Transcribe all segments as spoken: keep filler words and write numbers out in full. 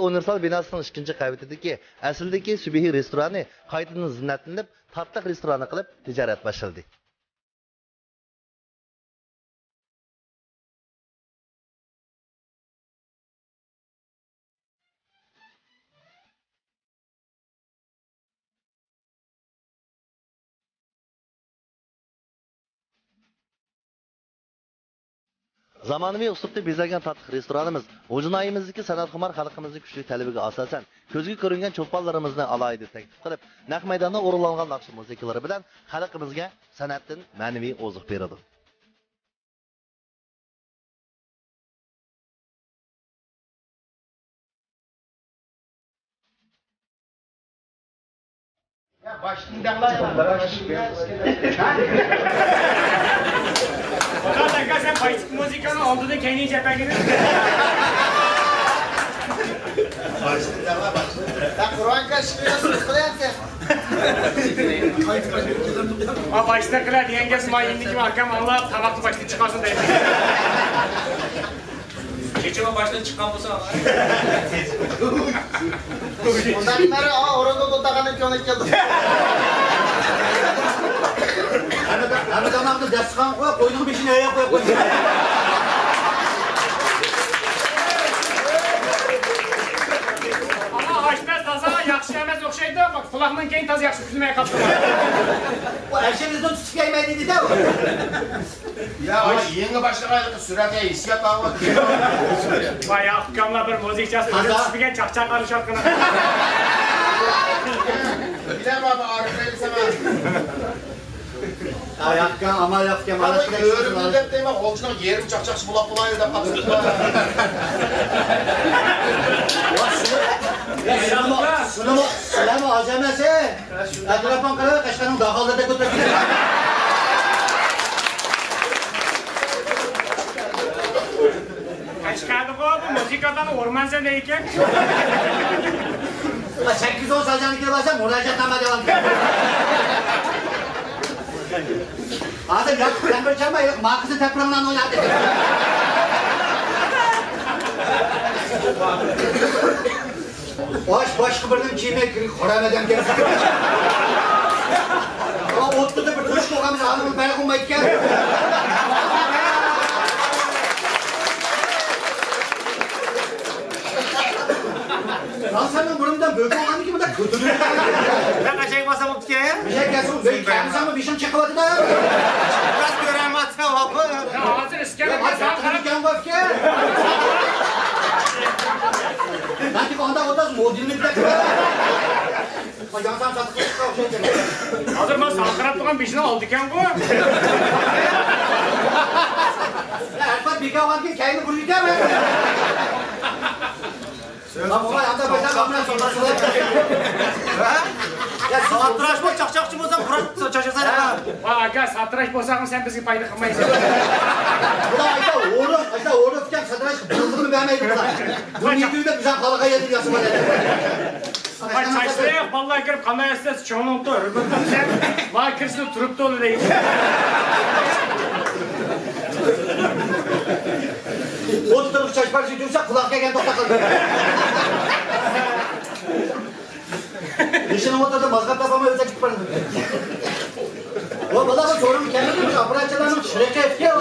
ئۇنىۋېرسال بىناسىنىڭ ئىككىنچى قەۋىتىدىكى ئەسلىدىكى سۈبھى رېستورانى قايتىدىن زىننەتلىنىپ، تاتلىق رېستورانى قىلىپ تىجارەت باشلىدى. زامانىۋى ئۇسلۇبتا بېزەلگەن تاتلىق رېستورانىمىز غۇلجا ناھىيەمىزدىكى سەنئەتخۇمار خەلقىمىزنىڭ كۈچلۈك تەلىپىگە ئاساسەن، كۆزگە كۆرۈنگەن چولپانلىرىمىزنى ئالاھىدە تەكلىپ قىلىپ، نەق مەيداندا ئورۇنلانغان ناخشا مۇزىكىلىرى بىلەن خەلقىمىزگە سەنئەتتىن مەنىۋى ئوزۇق بېرىدۇ. Murat aka, sen qaysi muzıkanı aldın da kendin cepegini? Sen Kur'an kaçırıyorsun, kılıyorsun. Ha, başta kıla diyen gelsin, ma yeni kim arkam Allah tabaklı başını çıkarsın deydi. Keçe o baştan çıkan bu zaman. Ondan beri, aa, orada da takanın köyüne geldi. Ana tamamda dasturxon qo'yib, qo'yning beshini ayaq qo'yib qo'ying. Ana oshpaz toza yaxshi emas o'xshaydi. Quloqning keyin toza yaxshi kutilmay qolibdi. Bu ashirni tutib kelmaydi dedi-da. Ya, yeni başlamaylık sürat ya, hissiyat var. Vay, akkamla bir müzik çalsın. Öyle düşmegen çakçak alışarkına. Bilemem abi, arifleri sana. Ayakkan, ama ayakkan, ama ayakkan. Öğrümdüm dep deyman, olçunun yerim çakçakçı bulak bulayı da patladı. Şunu mu, şunu mu, şunu mu, acemesi? ئەتراپىڭغا قارا، قەشقەرنىڭ داخاللىرىدا كۆتۈرۈپ كېتىدۇ. قەشقەردىغۇ بۇ مۇزىكانتلارنى ئۇرىمەن سەن دەيدىكەن. سەككىز ئون سازەننىڭكىگە بارسام، مۇراجىئەتنامە دەۋاتىدۇ. ھازىر ياق، ياق بىر چامما، ياق، ماقىسى تەپرىڭلارنى ئوينايدۇ. باش، باشقا بىرنىڭ كىيىمى خورام ئادەم كەلسە. ئوتتۇدا بىر تۆشۈك بولغان بىز ئانىمىز بەرق بولمايدىكەن. راساننىڭ بۇرنىدىن بۆك بولغاندىكىن بۇنداق كۆتۈرۈلۈپ. بىراق ئەشەك باسا بوپتىكەن. بىشەك كەلسە بۆك كەلمىسەڭمۇ بېشىڭ چىقىۋاتىدۇ. بىراز كۆرەلمەيسەن، ۋاپا. ھازىر ئىسكەلەتكە سان قاراپ. نەتىجە ئاندا ئوتاز مودېلنى بىلەپ. ھازىر مانا سان قاراپ تۇرغان بېشىنى ئالدىكەنغۇ. ئەرپات بىكار باركەن، كەينى بۇرۇپ كېتەر. ساتىراش بول، چاقچاقچى بولساڭ، قۇرۇق چاقچاقسەن. ۋاي ئاكا، ساتىراش بولساڭمۇ سەن بىزگە پايدا قىلمايسەن. بۇلار ئايتا، ئورۇق، ئايتا، ئورۇق ئىكەن، ساتىراش بىلدىرما بەرمەيدۇ بۇلار. بۇ نېتىۋىدە بىزنىڭ خالىغان يەردە ياسىغان. ۋاي چاچلىق بالىلار كىرىپ قانداق ياسىسا چوڭلۇقتا ھۆرمەت قىلسا، ۋاي كىرسىلا تۇرۇپتۇ دەيدۇ. ئوتتۇرىغا چاچ بار يۈرسە قۇلاق كەلگەن توختاپ قالدى. بېشىنى ئوتتۇرىدا مازغاپ تاپالماي ئۆتۈپ كېتىپ بارىدۇ. ۋا بالا، بۇ سورۇن كەلمىدى، بىز ئاپپاراتچىلارنىڭ چىرىقى ئەتكەن.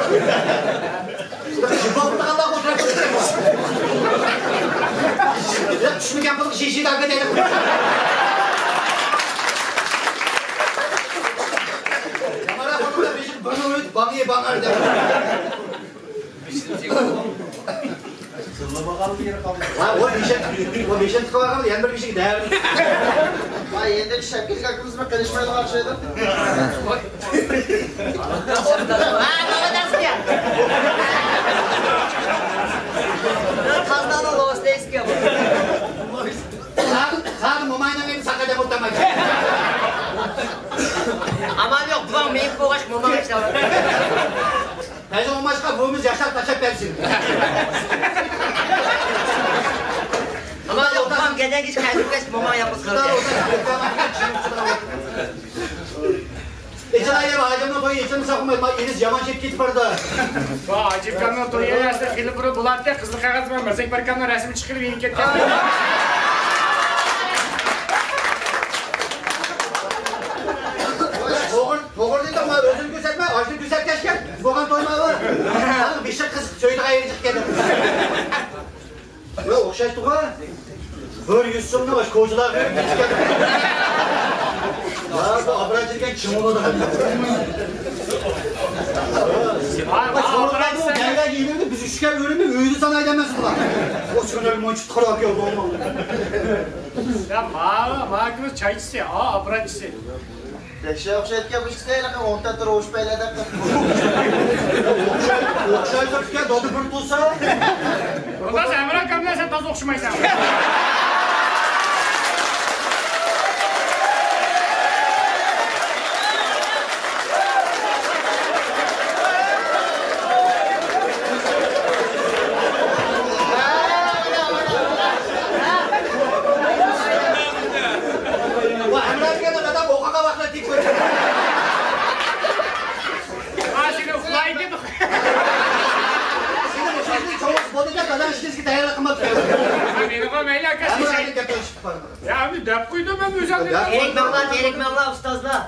شىپا ئۇرىدىغانلارغا ئولتۇرۇپ كېتىپتۇ. يا، چۈشمىگەن پۇلغا شىشىدە ئەگەدەيلىك. يامانراق بولدى، بېشىنى بۇرنى ئۇرۇپ، باڭ يە، باڭ ئار دەپ. ۋاي، ئۇ بېشى، ئۇ بېشىنى تىقىۋالغان، يەنە بىر بېشىگە دەۋردى. ۋاي، يېنىدىكى شەپكىلىك ئاكىمىز بىلەن قېلىشمايدىغان ئوخشايدۇ. ھە، نوۋا دەرسكە. تازنانىڭ لوۋۇسى دەيسىكى بۇ. ساغ، ساغ موماينىڭ ئېيتى ساقا دەپ ئولتۇرمايدۇ. ئامال يوق، بۇۋاڭ مېيىپ بولغاچ موماڭ ئىشلەۋاتىدۇ. تەيزە ئوماشقا بۇۋىمىز ياشاپ تاشلاپ بەرسۇن. ئامان يوق، بۇۋام گەدەگىچ قەيتىپ كەچ موماڭ يالغۇز قالدى. ھاجىمنىڭ تويى ئېچىلمىسا قويمايدۇ. ما ئېرىز يامان چېكىپ كېتىپ بارىدۇ. بۇ ھاجىم ئاكامنىڭ تويى ئەسلى خېلى بۇرۇن بولاتتى. قىزىل قەغەز بىلەن مەسەك بەركەمنىڭ رەسىمى چىقىرىپ يېنىپ كەتكەن. توغرا، توغرا دېدىڭ، ما ئۆزۈمنى كۆرسەتمە، ئاشۇنى كۆرسەتكەچكەن بولغان تويما بۇ. بېشى قىز سۆيىدىغان يېرى چىقىپ كەتتى. يا، ئوخشاشتىغۇ. بىر يۈز سومنى ئاشۇ كوچىلارغا بېرىپ كېتىشكەن. يا، بۇ ئابراي چېكىگەن كىم بولىدىغان. بىز ئۈچكە ئۆرۈمەي ئۆيدە سانايدۇ ئەمەس بۇلار. ئۇ سۈنەر مۇنچە خاراب يول بولماڭ. يا، ما، ما كىمىز چايچىسى، ئا، ئابراي چىسى. دەششە ئوخشايدىكەن بۇ ئىككىسى، ھېلىقى ئوڭ تەتۈر ئوشۇپ ئەيلەدەك قىلىپ. ئوخشايدۇ ئىكەن، دادا بىر تۇرسا. ئۇلار ئەمران ئاكام بىلەن سەن تازا ئوخشىمايسەن. ۋاي، ئەمران ئاكا، دادام ئوقۇغان ۋاقتىدا تىك كۆرگەن. ھا، سېنى ئۇخلايدۇ. سېنى ئۇخلايدۇ، چوڭ بولدى دەپ، دادام ئىشىڭىزگە تەييارلىق قىلماپتۇ. مېنىغۇ مەيلى، ئاكا، ئەمران ئاكا گەپلىشىپ بارمىدى. يا، ئەمدى دەپ قويدۇم مەن ئۆزۈمنى. تېرىكمەڭلار، تېرىكمەڭلار، ئۇستازلار.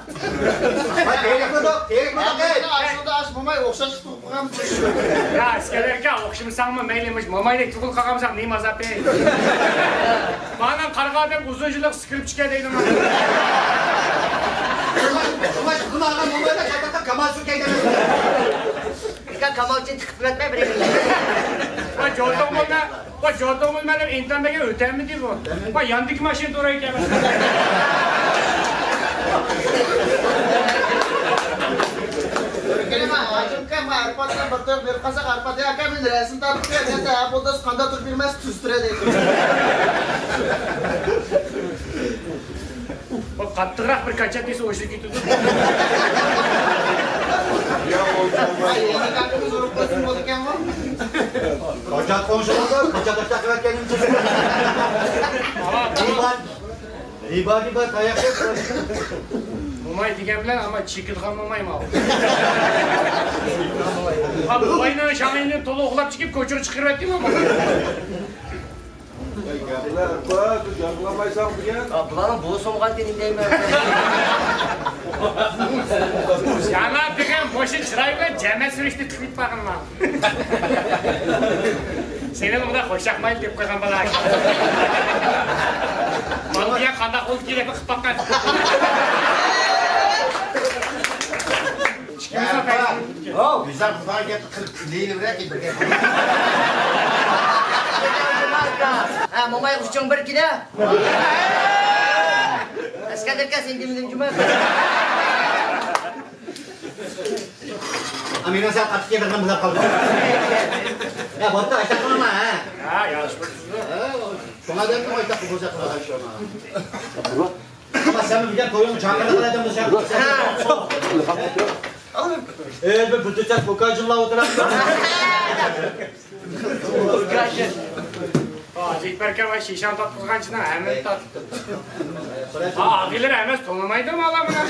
ۋاي، تېرىكمىدۇق، تېرىكمىدۇق، ئەي. ئاشۇندا ئاش موماي ئوخشاش تۇغۇپ قالغان. يا، ئەسكەر ئاكا، ئوخشىمىساڭمۇ مەيلى، مۇشۇ مومايدەك تۇغۇلۇپ قالغانمىساق نېمە ئازاب، ئەي. مانا قارىغان ئادەم ئۇزۇن يىللىق سكرىپچىكا دەيدۇ مانا. شۇڭا، شۇڭا، شۇڭا ئالغان مومايدا قايتاقتا كامال سۈركەي دەمەيدۇ. ئاكا، كامالچىنى تىقىپ بېرىۋەتمەي بىرىنى. ۋاي، جوتۇڭ بولما. ۋاي، جوتۇڭ بولما دەپ ئىمتىھان بەرگەن ئۆتەلمىدى بۇ. ۋاي، ياندىكى ماشىنا تۇراي ئىكەن. كېلىمە، ھاجىم ئاكا، مەن ئارپاتنى بىر تۇرۇپ بېرىپ قالساق، ئارپات، يا ئاكا، مەن رەسىم تارتىپ قوياي دېسە، ھە، بولدى، قانداق تۇرۇپ بېرىمەن، تۈز تۇرە دەيدۇ. بۇ قاتتىقراق بىر كاچات دېسە ئوشۇپ كېتىدۇ. ۋاي، يېڭى كاكىمىز ئۇرۇپ قويسۇن بولىدىكەنغۇ. كاچات قوڭشىمىزدا كاچات ئاشتاق قىلىۋەتكەنىمىز. ئاۋا، ئىبادى بار تاياق يەپ. موماي دېگەن بىلەن ئەمما چېكىدىغان موماي ماۋۇ. ھا، بوۋاينىڭ شاڭيىنى تولا ئوغلاپ چىقىپ كوچىغا چىقىرىۋەتتىمۇ؟ ۋاي، گەپلەر بار، گەپلەرمەيسەن بۈگۈن. ئا، بۇلارنىڭ بوسۇمغان دېگەن دەيمەن. يانا دېگەن مۇشۇ چىراي بىلەن جەمەت سۈرۈشتە تىقىپ باقىمەن. سېنى مۇنداق خوشاقمايلى دەپ قويغان بالا. ماڭا بۇ يەر قانداق بولدى دەپ قىلىپ باققان. گۈزەل خۇداغا گەپنى قىلىپ كۈلەيلى بىرەر بىر گەپ. ھە، موماي ئۇچۇڭ بىر كىلو. ئەسكەر ئاكا، سەن دېمىدىڭ جۇما. ئامىنە، سەن قاتتىق يېدىرغان بىلەپ قالدىڭ. يا، بوپتۇ، ئاشتاق قىلما، ھە. ھە، ياخشى بولسۇن. ھە، شۇڭا دەپتىم، ئاشتاق قىلغۇزاق قىلغان شۇ. ئەمما سەن بىلگەن تويۇڭ چاقىرىق بىلەن دېمىسەڭ. ئەي، بىر بۇتۇچە كوكاجىنلا ئولتۇرامدۇ؟ كوكاجىن. ھاجىت بەركەم ۋە شىشان تارتقۇزغانچىنىڭ ھەممىنى تارتتى. ھا، ئاغىلىرى ئەمەس، تونۇمايدۇ مالا بۇنى.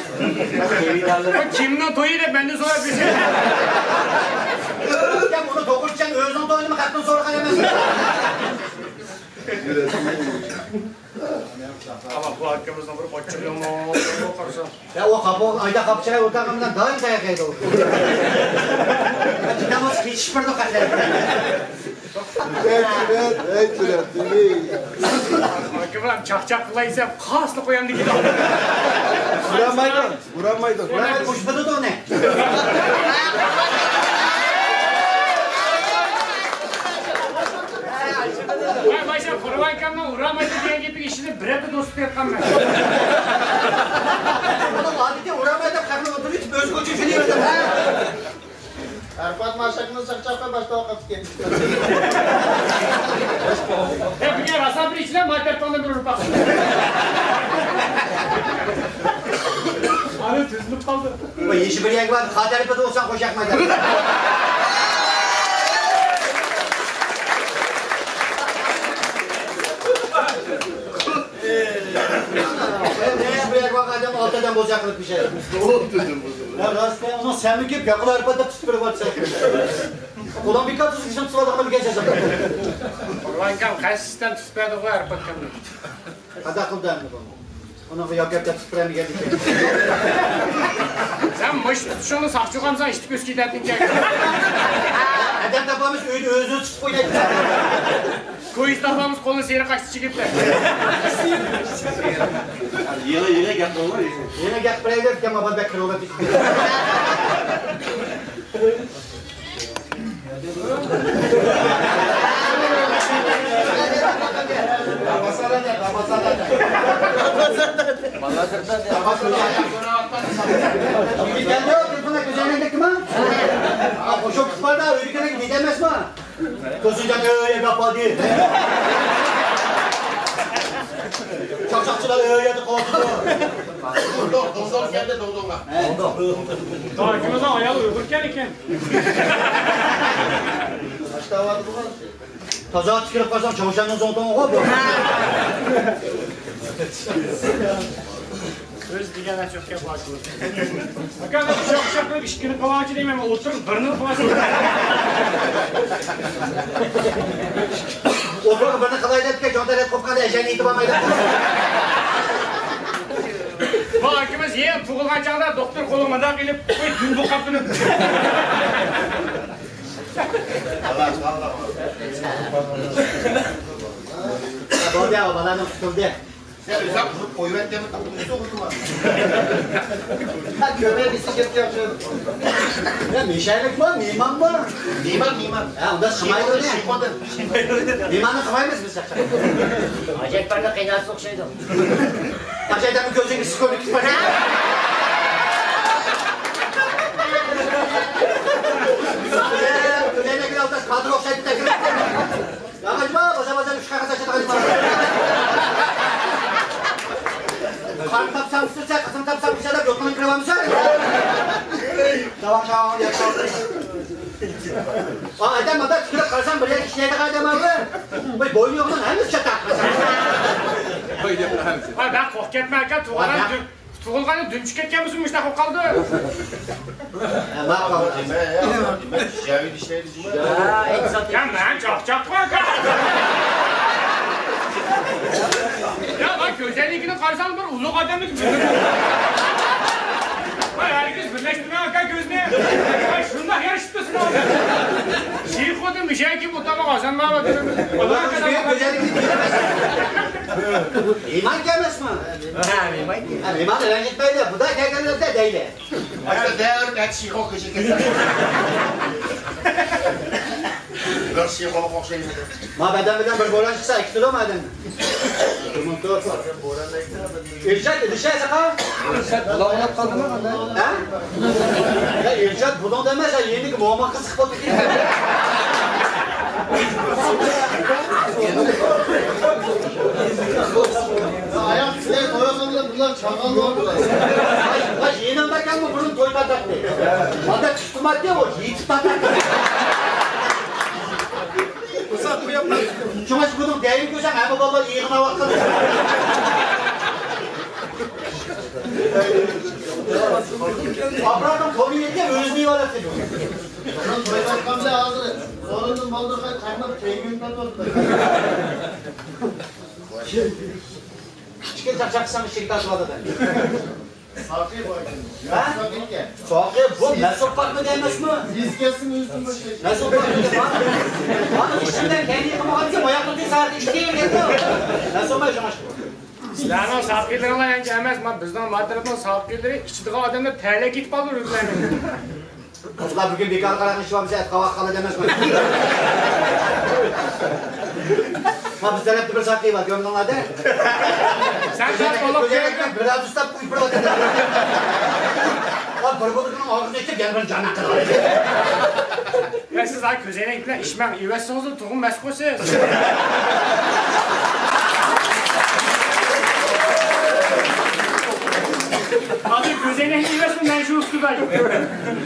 بۇ كىمنىڭ تويى دەپ مەندىن سوراپ يۈرسە. يا، بۇنى توغرىچان ئۆزىنىڭ تويىنىمۇ خەقتىن سورىغان ئەمەس. ئەمما بۇ ئاكىمىزنىڭ بىر ئوچۇقى يوق، قارىسا. يا، ئۇ قاپاق، ئايدا قاپچا ئولتۇرغان بىلەن دائىم تاياق يەيدۇ. چىداماس كېچىشىپ بىردۇق ھەتتا. ھەي، سۈرەت، ھەي، سۈرەت، ھەي. ئاكا بىلەن چاقچاق قىلايسەن، قاسلا قويامدىكى. ئۇرالمايدۇ، ئۇرالمايدۇ. ئۇرالمايدۇ، ئۇشبۇدىدۇ ئۇنى. ۋاي، ۋاي، سەن قۇربان ئاكامنىڭ ئۇرالمايدۇ دېگەن گېپىگە ئىشىنىپ، بىر ھەپتە دوستلۇق ياتقانمەن. ئۇنىڭ ئادىتى ئۇرالمايدۇ دەپ خەقنى ئولتۇرۇۋېتىپ، ئۆزى كوچا شۇنى يۈرىدۇ. ئارپات ماشاكنىڭ چاقچاقى باشتا قاپتىكەن. ھە، بۈگۈن راسا بىر ئىچىدە ماتەرتاڭدىن بىر ئۇرۇپ باقسۇن. ئانا تۈزۈلۈپ قالدى. بۇ يېشى بىر يەرگە بار، خاتىرە بىر ئۇرساڭ خوش ياقمايدۇ. يېشى بىر يەرگە بار، ئادەم ئالتە ئادەم بولسا قىلىپ پىشايدۇ. يا راست، ئۇنىڭ سەنمۇ كېلىپ ياقىلا ئارپا دەپ تۇتۇپ بېرىۋاتىسەن. قولۇڭ بىكار تۇتۇپ ئىشلەپ تۇتۇۋاتقان بىكەن سەن. قۇربانكام قەستەن تۇتۇپ بەردىغۇ ئارپا ئاكامنى. قانداق قىلدى ئەمدى بۇ؟ ئۇنىڭغا ياكەپ تۇتۇپ بېرەلمىگەن ئىكەن. سەن مۇشت تۇتۇشۇڭنى ساقچى ئۇقامسەن ئىشتىك ئۆسۈپ كېتەتتىڭكەن. ئادەم تاپالمىسا ئۆيدە ئۆزى تۇتۇپ ئوينايدۇ. كويزا تاپالمىسا قولىنى سېرىق ئاچتى چىگىتلەر. يېڭى، يېڭى گەپ قىلىڭلار، يېڭى. يېڭى گەپ قىلاي دەپ كەلمە، بەك كىرىۋالدى. توسۇنجان ئۆيگە ئاپاردى. چاقچاقچىلار ئۆيگە قويدى. دوغدۇغ كەلدى، دوغدۇغغا. ھاكىمىزنىڭ ئايالى ئۇيغۇر ئىكەن. تازا تىكىلىپ قالساڭ، چاۋشيەننىڭ زۇڭتۇڭىغۇ بۇ. ئۆزى دېگەن ئەچۇقكەن باشلىق. ئاكا، مەن ئۇششاق-ئۇششاق قىلىپ ئىككىنى قىلغانچە دەيمەن، مەن ئوتتۇرىدا بىرنى قىلغانچە. ئوتتۇرىدا بىرنى قىلاي دەپتىكەن، جان دەرەت قوپقاندا ئەجەلنى يېتىپ ئالمايدۇ. بۇ ئاكىمىز يېڭى تۇغۇلغان چاغدا دوختۇر قولىغا مۇنداق ئېلىپ، قوي، دۈم بوقاپ تۇرۇپ. بولدى، ئاۋۇ بالانىڭ قۇتۇلدى. سەن ئۆزۈڭ قۇرۇپ قويۇۋەتكەنمۇ تاپقۇزسۇن ئۇنىمۇ. ھە، كۆرمەي بىزنى كەتكەن ئۈچۈن. يا، مېشەيلىكمۇ، مېھمانمۇ؟ مېھمان، مېھمان. ھە، ئۇندا شىمايلىنى. شىخودىن. مېھماننى قىلمايمىز بىز. ھاجەتبارنى قىينالسا ئوخشايدۇ. ھاجەتبارنى كۆزۈڭگە سىكونى كىتىپ. كۆزەينەكنى ئالداش، قادىر ئوخشايدۇ. ياغاچما، بازار-بازار ئۈچ قەغەز ئاچىدىغان. قارنى تاپساڭ ئۇسسۇلسەن، قىزنى تاپساڭ پىشا دەپ يوتقىنىڭ كىرىۋالمىسا. شاۋاڭ-شاۋاڭ يەپ قالدى. ئا، ئادەم مانا تىكىلىپ قارىسام، بىر يەر ئىشلەيدىغان ئادەم بار. بۇ بوينى يوغىنىڭ ھەممىسى چاتاق. ھە، بەك قورقۇپ كەتمە ئاكا، تۇغۇلغان تۇغۇلغاندا دۈم چۈشۈپ كەتكەن بولسا مۇشۇنداق بولۇپ قالىدۇ. ھە، ماقۇل. يا، مەن چاقچاقمەن. يا، مانا كۆزەينىكىنى قارىسام، بىر ئۇلۇغ ئادەمنىڭ كۆزى. ۋاي، ھەرگىز بىرلەشتۈرمەڭ ئاكا كۆزنى. ۋاي، شۇنداق يارىشىپتۇ سىلەر. شىخۇدىن مۇشەكى بۇ تاماق ئازانماۋاتىدۇ. ئۇلۇغ ئادەم. مېھمان كەلمەسمۇ؟ ھە، مېھمان كەلدى. ھە، مېھماننى رەنجىتمەيلى، بۇدا كەلگەنلەردە دەيلى. ئاشۇ دەۋر كەتىشى يوق كېچىكىسى. بىر شىخوغا ئوخشايمىدى. ما بەدەن بىلەن بىر بوران چىقسا، ئىككى تۇرۇم ئادەم. ئىرشاد، ئىرشاد ساقا. ئىرشاد بۇلاڭلاپ قالدىمۇ قانداق؟ ھە؟ يا ئىرشاد بۇنىڭدا ئەمەس، يا يېنىدىكى موماققا سىقىپ ئولتۇردى. ئاياق سىلەي قويغان بىلەن بۇلار چاغالماڭ بۇلار. ۋاي، يېنىڭدا ئەكەنمۇ بۇرۇن توي تارتاتتى. ئاندا تۇتماتتى، ئۇ يېتىپ تارتاتتى. شۇڭا بۇنىڭ دەينى كۆرسەڭ ھەممە بالىلار يىغلاۋاتقان. ئاپراتنىڭ قولى يەتكەن ئۆزىنى يېۋالاتتى. بۇرۇن توي تارتقاندا ھازىر سورۇندىن بالدۇرخان چاقناپ كەينىگە تارتىۋاتىدۇ. كىچىككىنە چاقچاق قىلسام ئىشىكنى تارتىۋاتىدۇ. ساقى بار ئىكەن. ھە؟ ساقى ئىكەن. ساقى بۇ مەسئۇل پاتمىدى ئەمەسمۇ؟ يېزىپ كەتسىمۇ ئۆزىدىن باشلايدۇ. مەسئۇل پاتمىدى. مانا ئىشىمدىن كەينىگە قىلمىغانسا ماياقنى تېز سائەت ئىككىگە بېرىدۇ. مەسئۇل باي شۇڭا. سىلەرنىڭ ساقىلىرىڭلار ئەنچە ئەمەس، مانا بىزنىڭ ماترىدىڭ ساقىلىرى ئىچىدىغان ئادەملەر تەلەي كېتىپ قالدى ئۆزلەرنى. قىزلار بۈگۈن بىكار قاراڭ ئىش بولمىسا ئەتقاۋاق قالىدۇ ئەمەسمۇ؟ ھا، بىز تەرەپتە بىر ساقى بار، كۆرمىدىڭلار دە؟ سەن سەن بولۇپ كۆرگەن. بىر ئاز ئۇستاپ قويۇپ بېرىۋاتىدۇ. ھا، بىر بۇلۇتنىڭ ئاغزىنى ئېچىپ، يەنە بىر جان ئاقىدۇ. يا سىز ھا كۆزەينەك بىلەن ئىشمەڭ، ئېۋەتسىڭىزلا تۇغۇم مەسخۇسىز. ھازىر كۆزەينەكنى يەۋەتسۇن، مەن شۇ ئۈستىگە.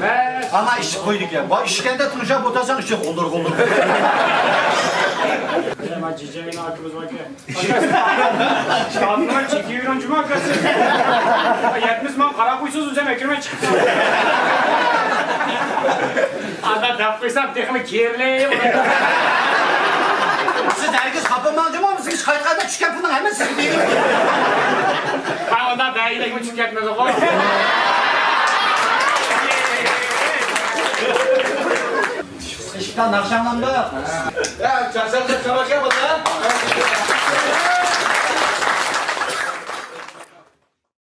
مەن ئانا ئىششىپ قويدىكەن. ۋاي، ئىششىگەندە تىڭشاپ ئولتۇرساڭ، ئىششىپ غۇلدۇر غۇلدۇر. مانا جىجەينى ئاكىمىز باركەن. شادىمان چېكىۋېرىڭ جۇما ئاكا. يەتمىش ماڭا قاراپ قويسىز، ئۆزۈم ئەكىرمەي چىقىپ. ئانداق دەپ قويسام تېخىمۇ كېرىلىپ. سىز ھەرگىز خاپىماڭ جۇما، بىز قايتقاندا چۈشكەن پۇلنىڭ ھەممىسى سىزگە بېرىلىدۇ. ھە، ئۇنداق بەرگىلەكمۇ چۈشۈپ كەتمىدىغۇ. ئىشىكتە ناخشا ئاڭلاندى.